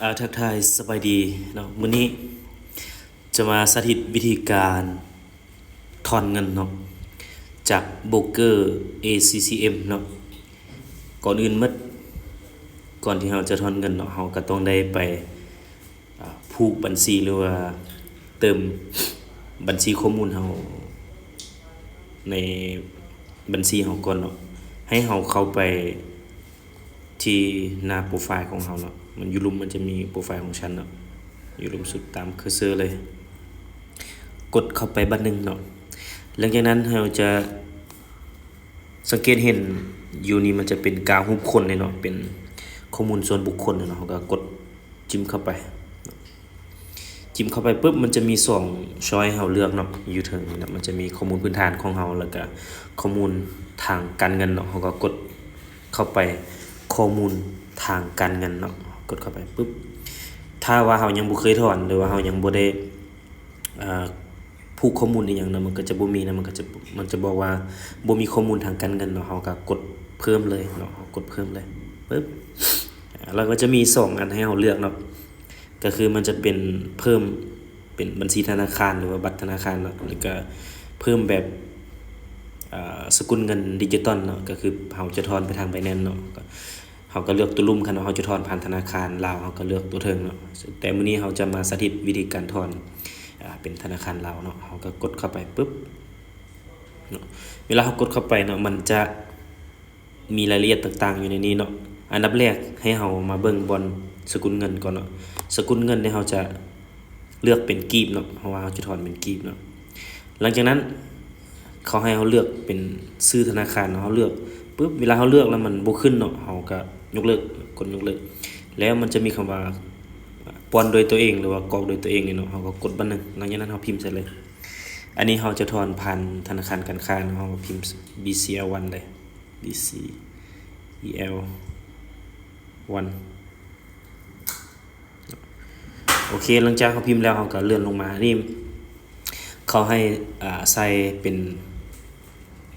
ອາ ທັກທາຍສະບາຍດີເນາະ, ມື້ນີ້ຈະມາສາທິດວິທີການຖອນເງິນເນາະ ຈາກໂບຣກເກີ ເອ ຊີ ຊີ ເອັມ ເນາະ. ກ່ອນອື່ນໝົດ ກ່ອນທີ່ເຮົາຈະຖອນເງິນເນາະ ເຮົາກໍຕ້ອງໄດ້ໄປ ອາ ຜູກບັນຊີ ຫຼືວ່າເຕີມບັນຊີຂໍ້ມູນເຮົາໃນບັນຊີເຮົາກ່ອນເນາະ. ໃຫ້ເຮົາເຂົ້າໄປທີ່ໜ້າໂປຣໄຟລ໌ຂອງເຮົາເນາະ, ມັນຢູ່ລຸ່ມ ມັນຈະມີໂປຣໄຟລ໌ຂອງຊັ້ນເນາະ, ຢູ່ລຸ່ມສຸດຕາມເຄີເຊີເລີຍ. ກົດເຂົ້າໄປບາດໜຶ່ງເນາະ, ຫຼັງຈາກນັ້ນເຮົາຈະ ສັງເກດເຫັນຢູ່ນີ້ ມັນຈະເປັນກາຮູບຄົນເດເນາະ, ເປັນຂໍ້ມູນສ່ວນບຸກຄົນເດເນາະ. ເຮົາກໍກົດຈິ້ມເຂົ້າໄປ, ຈິ້ມເຂົ້າໄປປຶບ ມັນຈະມີສອງຊ້ອຍໃຫ້ເຮົາເລືອກເນາະ, ຢູ່ເທິງນີ້ນະ ມັນຈະມີຂໍ້ມູນພື້ນຖານຂອງເຮົາ ແລ້ວກໍຂໍ້ມູນທາງການເງິນເນາະ. ເຮົາກໍກົດເຂົ້າໄປຂໍ້ມູນທາງການເງິນເນາະ, ກົດເຂົ້າໄປປຶບ ຖ້າວ່າເຮົາຍັງບໍ່ເຄີຍຖອນ ຫຼືວ່າເຮົາຍັງບໍ່ໄດ້ ອາ ຜູກຂໍ້ມູນອີ່ຫຍັງນະ ມັນກໍຈະບໍ່ມີນະ, ມັນກໍຈະ ມັນຈະບອກວ່າບໍ່ມີຂໍ້ມູນທາງການເງິນເນາະ. ເຮົາກໍກົດເພີ່ມເລີຍເນາະ, ເຮົາກົດເພີ່ມເລີຍປຶບ ອາ ແລ້ວກໍຈະມີສອງອັນໃຫ້ເຮົາເລືອກເນາະ, ກໍຄືມັນຈະເປັນເພີ່ມເປັນບັນຊີທະນາຄານ ຫຼືວ່າບັດທະນາຄານເນາະ, ແລ້ວກໍເພີ່ມແບບ ອາ ສະກຸນເງິນດິຈິຕອນເນາະ, ກໍຄືເຮົາຈະຖອນໄປທາງ Binance ເນາະ. ເຮົາກໍເລືອກຕົວລຸ່ມ, ຄັນວ່າເຮົາຈະຖອນຜ່ານທະນາຄານລາວ ເຮົາກໍເລືອກຕົວເທິງເນາະ. ແຕ່ມື້ນີ້ເຮົາຈະມາສາທິດວິທີການຖອນ ອາ ເປັນທະນາຄານລາວເນາະ. ເຮົາກໍກົດເຂົ້າໄປປຶບເນາະ, ເວລາເຮົາກົດເຂົ້າໄປເນາະ ມັນຈະມີລາຍລະອຽດຕ່າງໆຢູ່ໃນນີ້ເນາະ. ອັນດັບແລກໃຫ້ເຮົາມາເບິ່ງບ່ອນສະກຸນເງິນກ່ອນເນາະ. ສະກຸນເງິນນີ້ເຮົາຈະເລືອກເປັນກີບເນາະ, ເພາະວ່າເຮົາຈະຖອນເປັນກີບເນາະ. ຫຼັງຈາກນັ້ນ ເຂົາໃຫ້ເຮົາເລືອກເປັນຊື່ທະນາຄານເນາະ, ເຮົາເລືອກປຶບ ເວລາເຮົາເລືອກແລ້ວມັນບໍ່ຂຶ້ນເນາະ ເຮົາກໍຍົກເລີກ, ກົດຍົກເລີກ. ແລ້ວມັນຈະມີຄຳວ່າປ້ອນດ້ວຍຕົວເອງ ຫຼືວ່າກອກດ້ວຍຕົວເອງນີ້ເນາະ, ເຮົາກໍກົດບາດໜຶ່ງ. ຫຼັງຈາກນັ້ນເຮົາພິມໃສ່ເລີຍ. ອັນນີ້ເຮົາຈະຖອນຜ່ານທະນາຄານການຄ້າເນາະ, ເຮົາກໍພິມ ບີ ຊີ ແອລ ວັນ ເລີຍ, ບີ ຊີ ອີ ແອລ ວັນ. ໂອເຄ ຫຼັງຈາກເຮົາພິມແລ້ວ ເຮົາກໍເລື່ອນລົງມາ. ນີ້ເຂົາໃຫ້ ອາ ໃສ່ເປັນ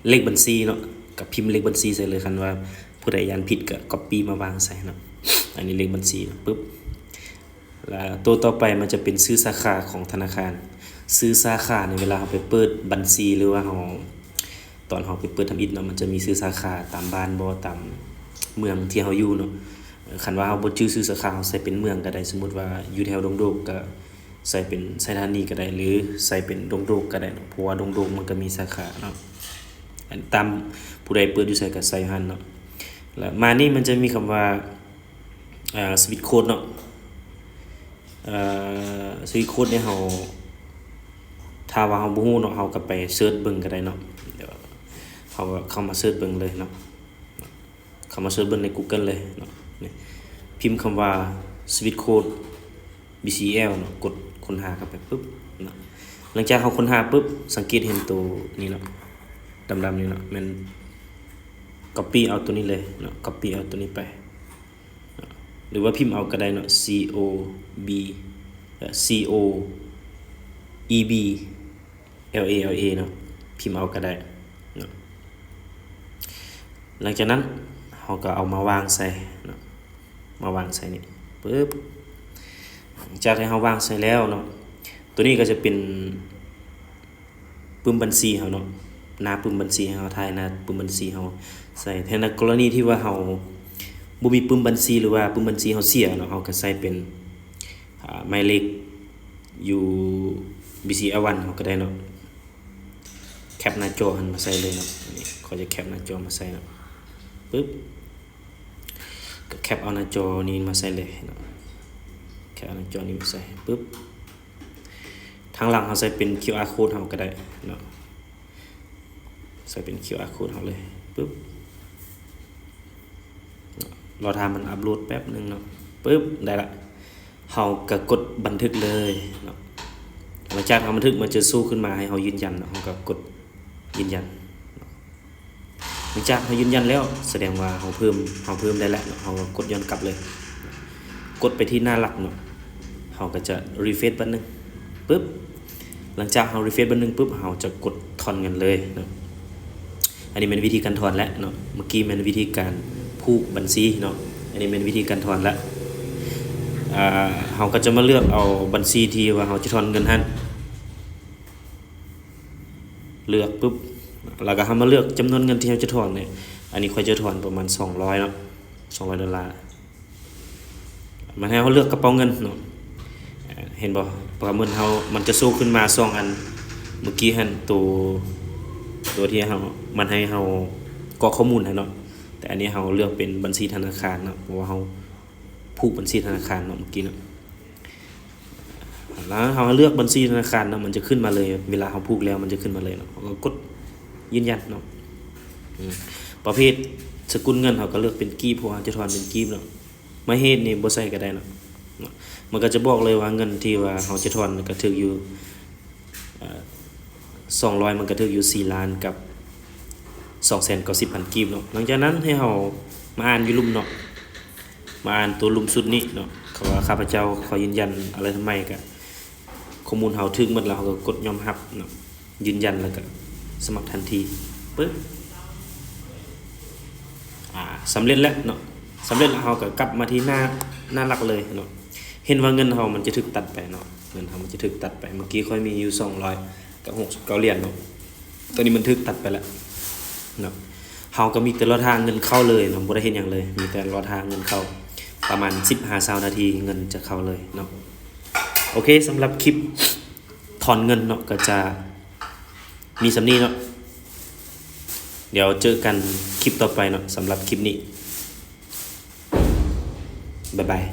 ເລກບັນຊີເນາະ, ກໍພິມເລກບັນຊີໃສ່ເລີຍ. ຄັນວ່າຜູ້ໃດຢ້ານຜິດກໍກັອບປີ້ມາວາງໃສ່ເນາະ. ອັນນີ້ເລກບັນຊີເນາະ ປຶບ ແລ້ວໂຕຕໍ່ໄປມັນຈະເປັນຊື່ສາຂາຂອງທະນາຄານ. ຊື່ສາຂານີ້ ເວລາເຮົາໄປເປີດບັນຊີ ຫຼືວ່າເຮົາ ຕອນເຮົາໄປເປີດທຳອິດເນາະ ມັນຈະມີຊື່ສາຂາຕາມບ້ານບໍ ຕາມເມືອງທີ່ເຮົາຢູ່ເນາະ. ຄັນວ່າເຮົາບໍ່ຈື່ຊື່ສາຂາ ເຮົາໃສ່ເປັນເມືອງກໍໄດ້, ສົມມຸດວ່າຢູ່ແຖວດົງໂດກກໍໃສ່ເປັນໄຊທານີກໍໄດ້ ຫຼືໃສ່ເປັນດົງໂດກກໍໄດ້ເນາະ, ເພາະວ່າດົງໂດກມັນກໍມີສາຂາເນາະ. ອັນຕາມຜູ້ໃດເປີດຢູ່ໃສກໍໃສ່ຢູ່ຫັ້ນເນາະ. ແລ້ວມານີ້ມັນຈະມີຄຳວ່າ ອາ ສະວິດໂຄດເນາະ, ອາ ສະວິດໂຄດນີ້ເຮົາ ຖ້າວ່າເຮົາບໍ່ຮູ້ເນາະ ເຮົາກໍໄປເສີດເບິ່ງກໍໄດ້ເນາະ. ດຽວເຮົາກໍເຂົ້າມາເສີດເບິ່ງເລີຍເນາະ, ເຂົ້າມາເສີດເບິ່ງໃນ Google ເລີຍເນາະ. ນີ້ ພິມຄຳວ່າ Switch Code ບີ ຊີ ແອລ ເນາະ, ກົດຄົ້ນຫາເຂົ້າໄປປຶບເນາະ. ຫຼັງຈາກເຮົາຄົ້ນຫາປຶບ ສັງເກດເຫັນໂຕນີ້ເນາະ, ດຳໆນີ້ເນາະ, ແມ່ນ copy ເອົາໂຕນີ້ເລີຍເນາະ, copy ເອົາໂຕນີ້ໄປ ຫຼືວ່າພິມເອົາກໍໄດ້ເນາະ, ຊີ ໂອ ບີ ເອີ ຊີ ໂອ ອີ ບີ ແອລ ເອ ແອລ ເອ ເນາະ, ພິມເອົາກໍໄດ້ເນາະ. ຫຼັງຈາກນັ້ນເຮົາກໍເອົາມາວາງໃສ່ເນາະ, ມາວາງໃສ່ນີ້ປຶບ. ຫຼັງຈາກທີ່ເຮົາວາງໃສ່ແລ້ວເນາະ, ໂຕນີ້ກໍຈະເປັນ ປຶ້ມບັນຊີເຮົາເນາະ, ໜ້າປຶ້ມບັນຊີເຮົາ, ຖ່າຍໜ້າປຶ້ມບັນຊີເຮົາໃສ່. ແຕ່ໃນກໍລະນີທີ່ວ່າເຮົາບໍ່ມີປຶ້ມບັນຊີ ຫຼືວ່າປຶ້ມບັນຊີເຮົາເສຍເນາະ, ເຮົາກໍໃສ່ເປັນ ອາ ໝາຍເລກຢູ່ ບີ ຊີ ແອລ ວັນ ເຮົາກໍໄດ້ເນາະ. ແຄັບໜ້າຈໍຫັ້ນມາໃສ່ເລີຍເນາະ, ນີ້ ຂ້ອຍຈະແຄັບໜ້າຈໍມາໃສ່ເນາະ, ປຶບ. ກໍແຄັບເອົາໜ້າຈໍນີ້ມາໃສ່ເລີຍເນາະ, ແຄັບເອົາໜ້າຈໍນີ້ມາໃສ່ປຶບ. ທາງຫຼັງເຮົາໃສ່ເປັນ ຄິວອາ ໂຄດເຮົາກໍໄດ້ເນາະ, ໃສ່ເປັນ ຄິວອາ ໂຄດເຮົາເລີຍປຶບ. ລໍຖ້າມັນອັບໂຫຼດແປັບໜຶ່ງເນາະ, ປຶບ ໄດ້ລະ. ເຮົາກໍກົດບັນທຶກເລີຍເນາະ. ຫຼັງຈາກເຮົາບັນທຶກ ມັນຈະໂຊຂຶ້ນມາໃຫ້ເຮົາຢືນຢັນເນາະ, ເຮົາກໍກົດຢືນຢັນເນາະ. ຫຼັງຈາກເຮົາຢືນຢັນແລ້ວ ສະແດງວ່າເຮົາເພີ່ມ ເຮົາເພີ່ມໄດ້ແລ້ວເນາະ, ເຮົາກໍກົດຍ້ອນກັບເລີຍ, ກົດໄປທີ່ໜ້າຫຼັກເນາະ, ເຮົາກໍຈະ refresh ບາດໜຶ່ງປຶບ. ຫຼັງຈາກເຮົາ refresh ບາດໜຶ່ງປຶບ ເຮົາຈະກົດຖອນເງິນເລີຍເນາະ. ອັນນີ້ແມ່ນວິທີການຖອນແລ້ວເນາະ, ເມື່ອກີ້ແມ່ນວິທີການຜູກບັນຊີເນາະ, ອັນນີ້ແມ່ນວິທີການຖອນລະ. ອ່າ ເຮົາກໍຈະມາເລືອກເອົາບັນຊີທີ່ວ່າເຮົາຈະຖອນເງິນຫັ້ນ ເລືອກປຶບ ແລ້ວກໍເຮົາມາເລືອກຈຳນວນເງິນທີ່ເຮົາຈະຖອນນີ້ ອັນນີ້ຂ້ອຍຈະຖອນປະມານສອງຮ້ອຍເນາະ ສອງຮ້ອຍໂດລາ. ມັນໃຫ້ເຮົາເລືອກກະເປົາເງິນເນາະ ເຫັນບໍ່? ປະກາເງິນເຮົາ ມັນຈະໂຊຂຶ້ນມາສອງອັນ ເມື່ອກີ້ຫັ້ນ ໂຕ ໂຕທີ່ເຮົາ ມັນໃຫ້ເຮົາກອກຂໍ້ມູນຫັ້ນເນາະ ແຕ່ອັນນີ້ເຮົາເລືອກເປັນບັນຊີທະນາຄານເນາະ ເພາະວ່າເຮົາຜູກບັນຊີທະນາຄານເນາະ ເມື່ອກີ້ເນາະ. ແລ້ວເຮົາເລືອກບັນຊີທະນາຄານເນາະ ມັນຈະຂຶ້ນມາເລີຍ ເວລາເຮົາຜູກແລ້ວມັນຈະຂຶ້ນມາເລີຍເນາະ ເຮົາກໍກົດຢືນຢັນເນາະ. ອືມ ປະເພດສະກຸນເງິນ ເຮົາກໍເລືອກເປັນກີບ ເພາະວ່າເຮົາຈະຖອນເປັນກີບເນາະ ມະເຫດນີ້ບໍ່ໃສ່ກໍໄດ້ເນາະ ເນາະ ມັນກໍຈະບອກເລີຍວ່າເງິນທີ່ວ່າເຮົາຈະຖອນກໍຖືກຢູ່ ເອີ ສອງຮ້ອຍ ມັນກໍຖືກຢູ່ສີ່ລ້ານກັບສອງແສນເກົ້າສິບພັນກີບເນາະ. ຫຼັງຈາກນັ້ນໃຫ້ເຮົາມາອ່ານຢູ່ລຸ່ມເນາະ ມາອ່ານຕົວລຸ່ມຊຸດນີ້ເນາະ ເຂົາວ່າຂ້າພະເຈົ້າຂໍຢືນຢັນອະໄລທຳໄມ ກໍຂໍ້ມູນເຮົາຖືກໝົດແລ້ວ ເຮົາກໍກົດຍອມຮັບເນາະ ຢືນຢັນ ແລ້ວກໍສະໝັກທັນທີ ປຶບ ອາ ສຳເລັດແລ້ວເນາະ ສຳເລັດແລ້ວເຮົາກໍກັບມາທີ່ໜ້າ ໜ້າຫຼັກເລີຍເນາະ. ເຫັນວ່າເງິນເຮົາມັນຈະຖືກຕັດໄປເນາະ ເງິນເຮົາມັນຈະຖືກຕັດໄປ ເມື່ອກີ້ຂ້ອຍມີຢູ່ສອງຮ້ອຍກັບຫົກສິບເກົ້າຫຼຽນເນາະ ຕອນນີ້ມັນຖືກຕັດໄປແລ້ວເນາະ. ເຮົາກໍມີແຕ່ລໍຖ້າເງິນເຂົ້າເລີຍເນາະ ບໍ່ໄດ້ເຮັດຫຍັງເລີຍ ມີແຕ່ລໍຖ້າເງິນເຂົ້າ ປະມານສິບຫາຊາວນາທີເງິນຈະເຂົ້າເລີຍເນາະ. ໂອເຄ ສຳລັບຄລິບຖອນເງິນເນາະ ກໍຈະມີສ່ຳນີ້ເນາະ ດຽວເຈີກັນຄລິບຕໍ່ໄປເນາະ ສຳລັບຄລິບນີ້ ບາຍບາຍ.